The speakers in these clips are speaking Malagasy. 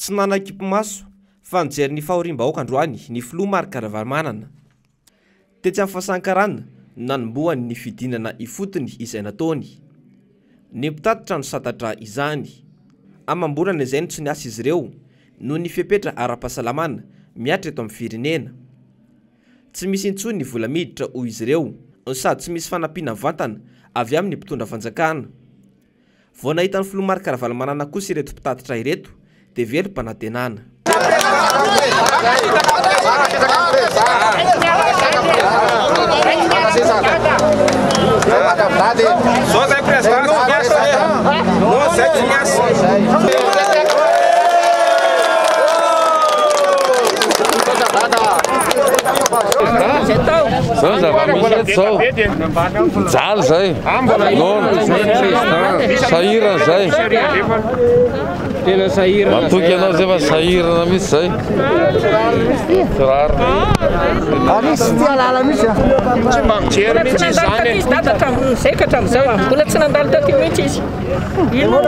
Tsy nanakipy maso fa nijery ny fahoriam-bahoaka androany ny filoha Marc Ravalomanana. Tetsy amin'ny Fasankarana no nanombohany ny fidinana ifotony izay nataony. Ny mpitatitra no santatra izany. Amam-bolana izay no tsy niasa izy ireo noho ny fepetra ara-pahasalamana mihatra eto amin'ny firenena. Tsy misy intsony ny vola miditra hoy izy ireo no sady tsy misy fanampiana mivantana avy amin'ny mpitondra fanjakana. Vao nahita ny filoha Marc Ravalomanana kosa ireto mpitatitra ireto dia velom-panantenana. Zao zava-misy eto zao. Mijaly zay. Noana. Sahirana zay. Tena sahirana. Matoky anao zay fa sahirana mihitsy zay. Tsy rariny. Ary tsy tia lala mihitsy a. Tsy mba mijery mihitsy izy zany. Izy dada hatramin'izay ka hatramin'izao mbola tsy nandalo taty mihitsy izy.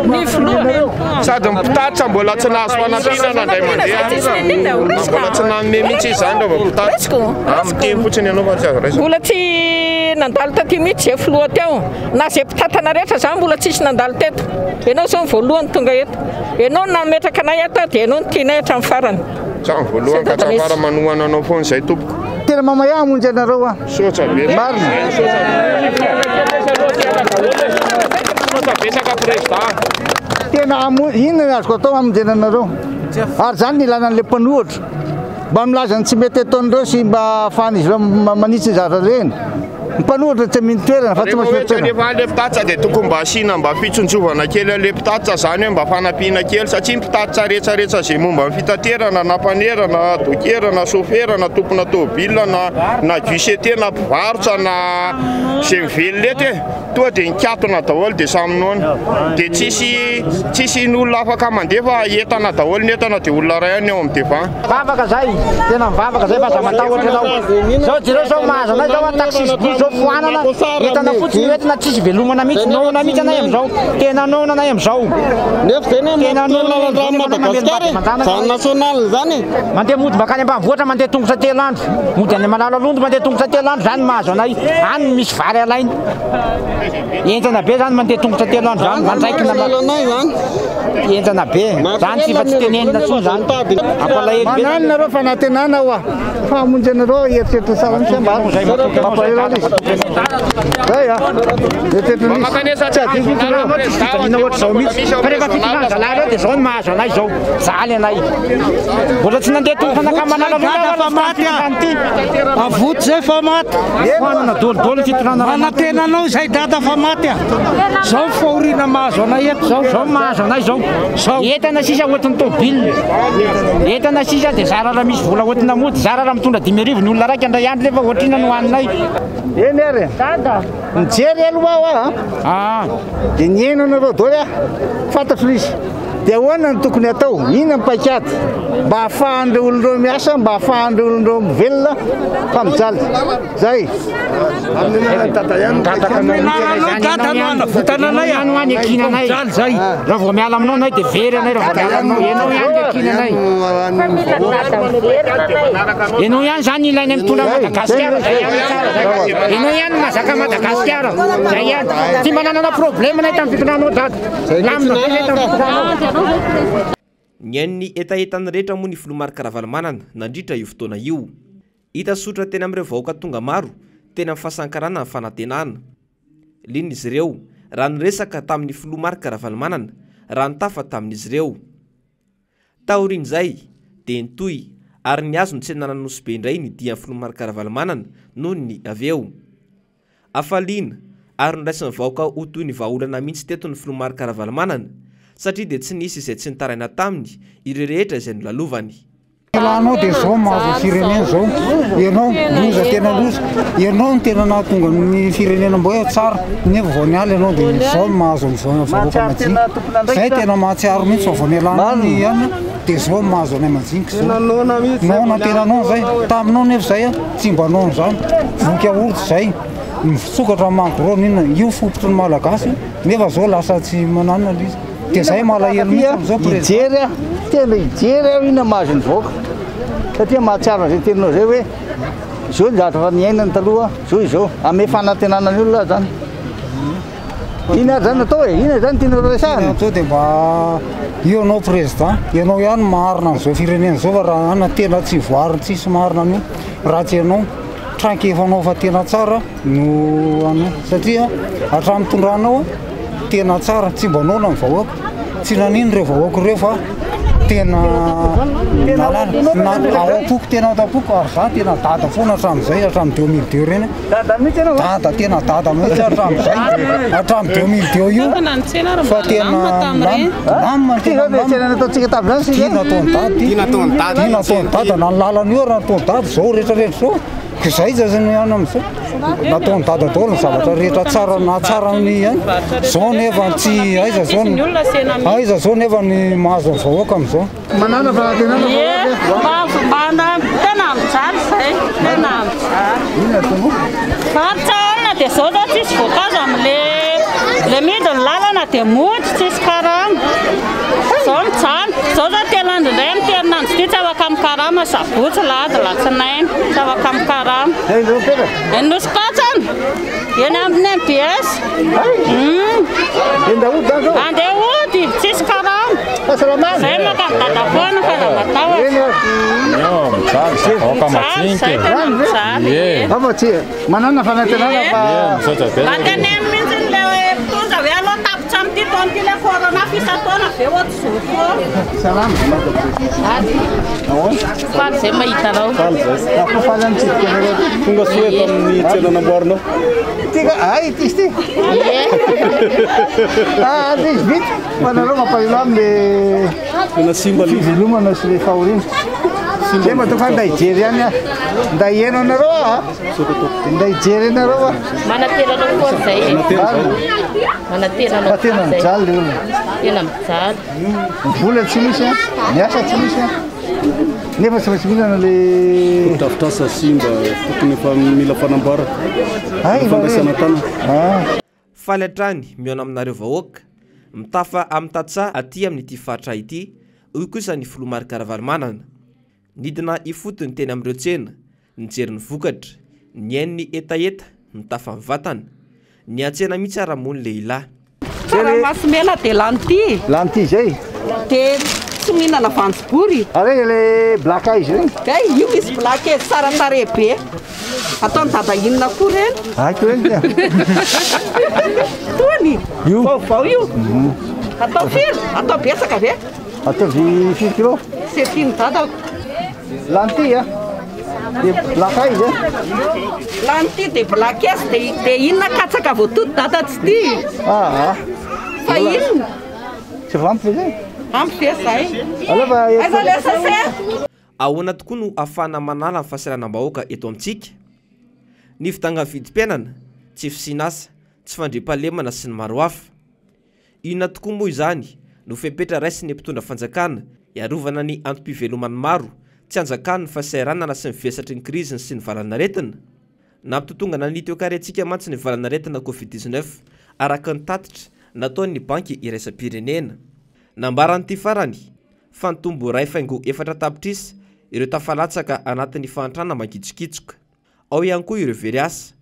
Ny filoha. Sady ny mpitatitra mbola tsy nahazo fanampiana na indray mandeha. Mbola tsy nanome mihitsy izy zany raha vao mpitatitra. Ah, miteny fotsiny ianao fa tsy azo raisina. Mbola tsy nandalo taty mihitsy izay filoha teo. Na izay mpitantana rehetra zany mbola tsisy nandalo teto. Ianao izao ny voalohany tonga eto. Ianao no nametraka anay ato dia ianao no tianay hatramin'ny farany. Hatramin'ny voalohany ka hatramin'ny farany manohana anao foana izay tompoko. Tena mamaya hamonjy anareo aho. Misaotra betsaka. Marina. Misaotra betsaka président. Tena hamonjy, inona ny azoko atao hamonjena anareo? Ary izany ny ilana an'ilay mpanohitra. Mba milaza ny tsy mety ataon'ireo sy mba ahafahan'izy ireo manitsy ny zavatra reny. Ny mpanohitra tsy aminy toerana fa tsy maintsy Rehefa hoe toerana. rehefa le mpitatitra dia tokony mba asiana mba fitsinjovana kely an'le mpitatitra zany hoe mba fanampiana kely satria mpitatitra rehetra rehetra izay momba ny fitaterana na mpanera na dokera na chauffeur na tompona tômôbila na na guichetier na mpivarotra na izay mivelona eto e toa dia nikatona daholo dia samy noana dia tsisy tsisy ny olona afaka mandeha fa entana daholo ny entana dia olona iray ihany ny ao amin'ny devant. Mivavaka zay, tena mivavaka zay fa aza matahotra ianao. Zao jereo zao mahazo anay zao a taxis bus zao foanana, entana fotsiny no entina tsisy velomana mihitsy, noana mihitsy anay amizao, tena noana anay amizao. Nefa zay ne Tena mampiteny noana lalan-drano nefa Madagasikara e, mamelom-bady zany national zany e. Mandeha mody makany ambanivohitra mandeha tongotra telo andro, mody any Malalalondo mandeha tongotra telo andro zany mahazo anay, any no misy vary alaina. Enjana be zany mandeha tongotra telo andro zany, mandraikina Lalanay zany. Enjana be, zany tsy efa tsy tenenina intsony zany. Mampalahelo be. Mananona nareo fanantenana hoa fa hamonjy anareo eritreritra tsara mihitsy mba mampalahelo azy izy. Zay a. Eritreritra misy. Tsy adino mihitsy nareo. Tsisy fijaliana ohatr'izao mihitsy. Fa rehefa fitondrana zalahy reo dia zao no mahazo anay zao. Jaly anay. Mbola tsy nandeha tongotra nakamanala Dada fa maty a. Avoto zay fa maty. Foanana dolidoly ny fitondrana. Manantena anao izay dada fa maty a. Zao fahoriana mahazo anay eto zao. Zao mahazo anay zao. Zao. Entana sisa ohatry ny tôbile. Entana sisa dia zara raha misy vola hoentina mody, zara raha mitondra 5000 ny olona raika indray andro nefa ohatr'inona no haninay. Eny ary e. Dada. Nijery aloha aho a. Ah. Dia nihaino anareo daholo aho. Fantatro ilay izy. Dia ahoana no tokony hatao? Inona ny paikady mba hahafahan'ireo olona ireo miasa, mba hahafahan'ireo olona ireo mivelona fa mijaly? Zay. Dada no hanavotana anay a. Ianao ihany ekinanay. Mijaly zay. Raha vao miala aminao anay dia very anay raha vao miala aminao. Ianao ihany no ekinanay. Ianao ihany zany ilainay mitondra Madagasikara. Zay ihany tsara zay. Ianao ihany no mahazaka Madagasikara. Zay ihany. Tsy mba nanana problème anay tamin'ny fitondranao dada. Lamina be zay tamin'ny fitondranao. Nihaino ny hetahetan'ny rehetra moa ny filoha Marc Ravalomanana nandritra io fotoana io. Hita soritra teny amin'ireo vahoaka tonga maro teny amin'ny fahasankarana ny fanantenana. Liana izy ireo raha niresaka tamin'ny filoha Marc Ravalomanana raha nitafa tamin'izy ireo. Taorian'izay dia nitohy ary nihazo ny tsenan'Anosibe indray ny dian'ny filoha Marc Ravalomanana nony ny avy eo. Hafaliana ary noraisin'ny vahoaka ho toy ny vahaolana mihitsy teto ny filoha Marc Ravalomanana satria dia tsy nisy izay tsy nitaraina taminy ireo rehetra izay nolalovany. Ilanao dia zao mahazo ny firenena zao, ianao loza tena loza, ianao no tena nahatonga ny firenena mba hoe tsara nefa vao niala ianao dia zao no mahazo an'izao vahoaka majinika, zay tena mahatsiaro mihitsy fa vao nialanao ny ihany dia zao no mahazo anay majinika zao, noana tena noana zay, taminao nefa zay tsy mba noana zany, voky yaourt zay, misokatra magro n'inona, io fototry ny malagasy nefa zao lasa tsy mananona le izy. Dia zay malahelo mihitsy amin'izao président. Hijery aho, tena hijery aho inona mahazo ny vahoaka. Satria mahatsiaro an'izay teninao izay hoe izao ny zavatra efa niainany taloha, izao izao. Hanome fanantenana ny olona aho izany. Inona ary izany no atao e? Inona izany no tianareo resahana? Atao dia mba io ianao président, ianao ihany no maharina an'izao firenena izao fa raha ana tena tsy voarina tsisy marina an'io raha tsy ianao. Traikefanao fa tena tsara no anao satria hatramin'ny tondranao tena tsara, tsy mba noana ny vahoaka, tsy nanino ireo vahoaka ireo fa tena nalala, ao am-poko tena ao am-poko ary za tena dada foana hatramin'izay hatramin'ny 2002 ireny. Dada mihitsy ianao? Dada, tena dada mihitsy hatramin'izay, hatramin'ny 2002 io fa tena milamina, tena milamina. Nataontsika tamin'izany Ty nataon'i dada ty. Ty nataon'i dada. Ty nataon'i dada na ny lalana io ary nataon'i dada zao rehetra rehetra zao. Ka zay zay ny any am'zao. Nataon'i dada daholo ny zavatra rehetra tsara nahatsara ny aina. Zao nefa tsy aiza zao ny aiza zao nefa ny mahazo ny vahoaka am'zao. Manana fanantenana fa mba tena mijaly zay, tena mijaly. Inona ataonao? Varotra alina dia zao zao tsisy voankazo am'le le midy ny lalana dia mody tsisy karama. Zao mijaly, zao zao telo andro indray amin'ity herinandro ity tsy afaka mikarama, sabotsy, lahady, latsinainy, tsy afaka mikarama. Eny Nosy Patsana, eny amin'ny MBS. Andeha hody, tsisy karama. Zay maka ny dada foana fa aza matahotra. Mijaly zay tena mijaly. Manana fanantenana fa. Mba teneno mihitsy le mpitondra hoe aleo tapitra amin'ity taona ity le corona fa isan-taona ve ohatr'izao foana. Salama. Faly zay mahita anao. Faly zay. Ako faly amin'ny tsidika anareo. Tonga soa eto amin'ny tsena namboarinao. Ty ka ay ity izy ty. Ah, ty izy vita. Fa nareo mampalahelo aminy Tena simba le fivelomana sy le fahoriana. Zay mba tonga nda hijery ihany aho. Nda hihaino anareo aho. Nda hijery anareo aho. Manantena anao foana zay. Manantena anao Fa tena foana zay. mijaly le olona. Tena mijaly. Ny vola tsy misy, ny asa tsy misy. Nefa tsy maintsy mihinana le Fotodrafitrasa simba tokony efa mila fanamboarana. Ay, Fandraisana tanana. Ah. Faly hatrany mihaona aminareo vahoaka, mitafa amin'ny tantsaha aty amin'ity faritra ity, hoy kosa ny filoha Marc Ravalomanana. Nidina ifotony teny amin'ireo tsena, nijery ny vokatra, nihaino ny hetaheta, nitafa mivantana. Niantsena mihitsy ara moa ny lehilahy. Tsaramaso mena dia lany ty. Lany ty izay. Dia tsy mihinana voanjobory. Ary le black eyes ireny. Kay io misy black eyes tsara tarehy be. Ataon'i dada inona koa ireny? Haiko ireny dia. Tony. Io. Vaovao io. Atao firy? Atao betsaka ve? Ataovy firy kilo? C'est tian'i dadako. Lany ty a. Dia black eyes a. Lany ty dia black eyes dia dia inona katsaka voatoto dada tsy tia. Ah. Fa inona? Tsy efa ampy ve zay? Ampy ve zay? Aleo fa Aiza le sachet? Ahoana tokoa no ahafahana manala ny fahasahiranam-bahoaka eto amintsika? Ny fidangan'ny vidim-piainana, tsy fisian'asa, tsy fandriampahalemana sy ny maro hafa. Inona tokoa moa izany no fepetra raisin'ny mpitondra fanjakana hiarovana ny antom-piveloman'ny maro tsy hanjakan'ny fahasahiranana sy ny vesatry ny kriziny sy ny valanaretina? Nampitotongana ny toekarentsika mantsy ny valanaretina Covid 19 araka ny tatitra nataon'ny Banky iraisam-pirenena. Nambaran'ity farany fa nitombo 1.4 tapitrisa ireo tafalatsaka anatin'ny fahantrana mangitsokitsoka. Ao ihany koa ireo very asa,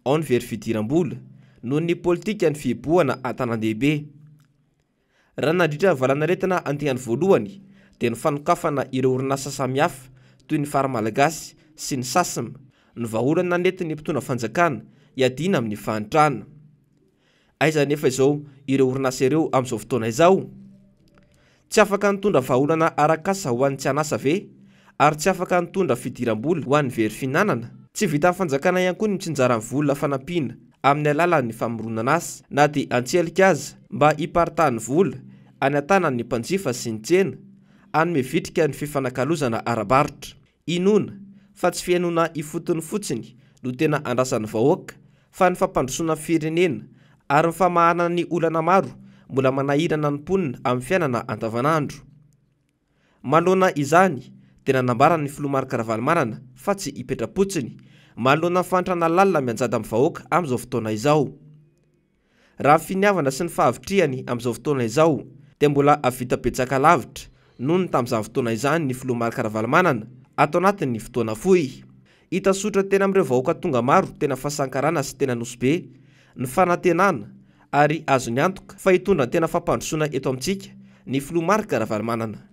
ao ny very fidiram-bola noho ny politikan'ny fihibohana an-tanàn-dehibe. Raha nandritra ny valanaretina andiany voalohany dia ny fanokafana ireo orinasa samihafa toy ny Fary Malagasy sy ny Sasm no vahaolana nentin'ny mpitondra fanjakana hiadiana amin'ny fahantrana. Aiza anefa izao ireo orinasa ireo amin'izao fotoana izao? Tsy afaka nitondra vahaolana arak'asa ho an'ny tsy an'asa ve? Ary tsy afaka nitondra fidiram-bola ho an'ny very fihinanana? Tsy vitan'ny fanjakana ihany koa ny mitsinjara ny vola fanampiana amin'ny alalan'ny famoronana asa na dia an-tselika aza mba hiparitahan'ny vola any an-tanan'ny mpanjifa sy ny tsena, hanome vitrika ny fifanakalozana ara-barotra. Inoana fa tsy fihainoana ifotony fotsiny no tena andrasan'ny vahoaka fa ny fampandrosoana firenena ary ny famahana ny olana maro mbola manahirana ny mponina amin'ny fiainana andavanandro. Manoloana izany dia nanambara ny filoha Marc Ravalomanana fa tsy hipetra-potsiny manoloana ny fahantrana lalina mianjady amin'ny vahoaka amin'izao fotoana izao. Raha ny finiavana sy ny fahavitrihany amin'izao fotoana izao. dia mbola hahavita betsaka lavitra noho ny tamin'izany fotoana izany ny filoha Marc Ravalomanana ato anatin'ny fotoana fohy. Hita soritra tena amin'ireo vahoaka tonga maro tena Fasankarana sy tena Nosy Be ny fanantenana ary azony antoka fa hitondra ny tena fampandrosoana eto amintsika ny filoha Marc Ravalomanana.